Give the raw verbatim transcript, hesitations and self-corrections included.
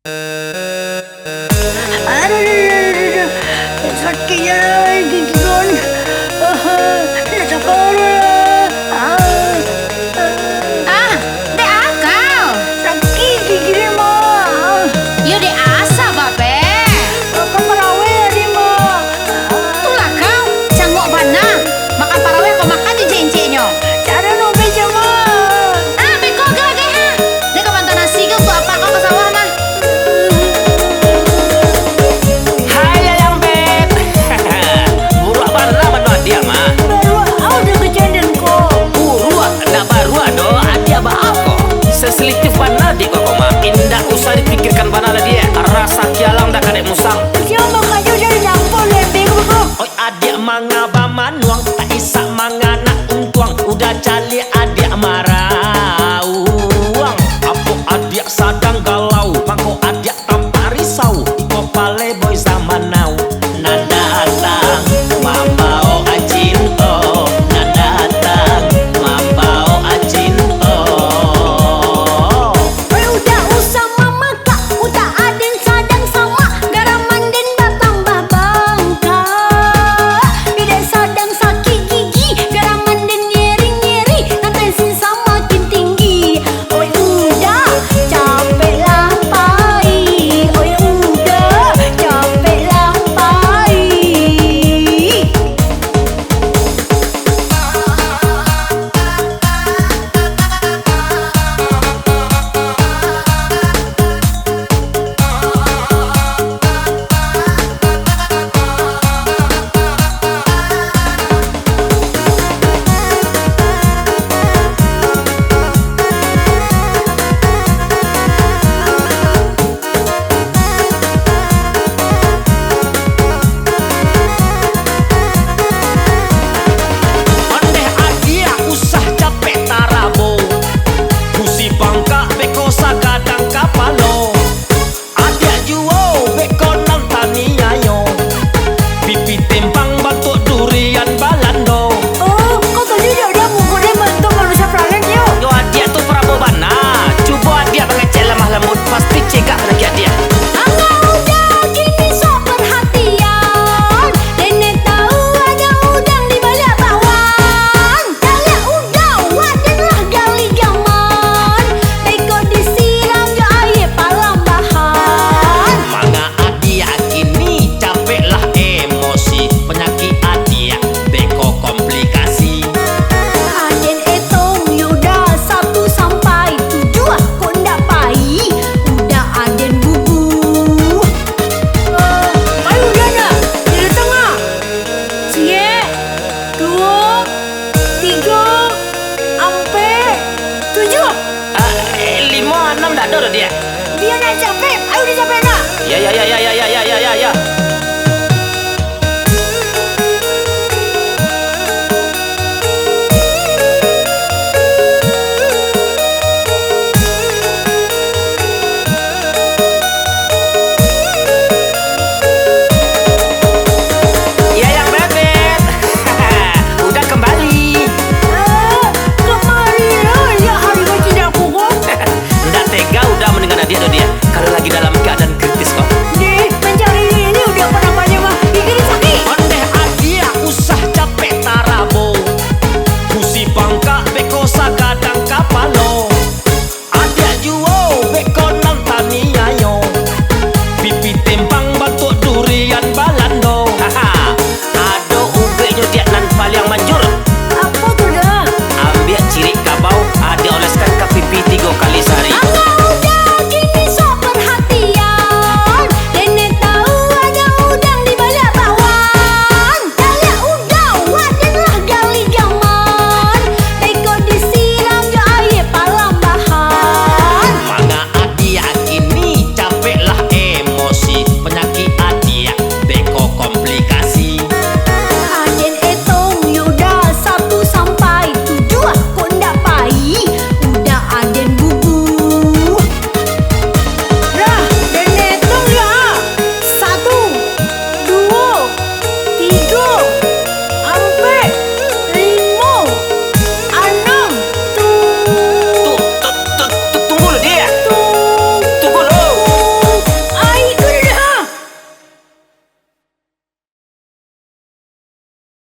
Aduh, aduh, aduh, aduh, aduh. Sakik ya, gigi ko. Ah, nak cakar lah. Ah, ah. Ah, dek akau. Sakik gigi den, Mak. Yo, dek asa, Babe. Makan paraweh tadi, Mak. Tulah kau, cangok bana. Makan paraweh kau makan jo encik-enciknyo. Caro no be, Mak. Ah, beko agai-agai, ha. Ni ka mantau nasi ko, untuak apak kau ka sawah mah. Hai, Ayang Beb. Buruak bana mano adiak, Mak. Baruak au dah kajandan ko. Buruak, ndak baruak doh, adiak baa ko. Sensitif bana dek kau ko, Mak. Indak usah dipikirkan bana lah, Diak. Rasaki alang dak kadek musang. Siapa makanya udah nyampur lembek ko? Oi, adiak manga bamanuang, tak isak manga nak untuang. Udah caliak adiak marauang. Apo adiak sadang galau, mangko adiak tampak risau. Iko playboy zaman now. Nan datang mambaok cinto, nan datang mambaok cinto. Oi, udah usah mamakak, utak aden sadang samak, garaman den batambah bangkak. Bidek sadang sakik gigi, garaman den nyeri-nyeri, nan tensi samakin tinggi. Oi uda, capeklah pai, oi uda, capeklah pai. Ondeh adiak usah capek tarabo, busi bangkak beko sagadang kapalo. Adiak juo beko nan taniayo, pipi tempang bantuak durian Balando. Oh, kau tadi dak udah mukul dia bantuak manusia pralet, yo? Yo, adiak tu parabo bana. Cubo adiak mangecek lamah lambuik, pasti cegak panyakik adiak. Angau dah kini sok perhatian, nenek tahu ada udang di baliak bawang. Caliak udah, waden lah gali gaman, beko disiram jo aia palambahan. Manga adiak kini capeklah emosi, panyakik adiak beko komplikasi. Aden etong yo dah satu sampai tujuah, kok ndak pai, udah aden bubuh. Ayo udah dah, di tangah. Ciek, duo, tigo, ampek, tujuah. Ah, eh, limo, anam dak ado doh, Diak. Bia nak capek, ayo dah capek dah. Ya, ya, ya.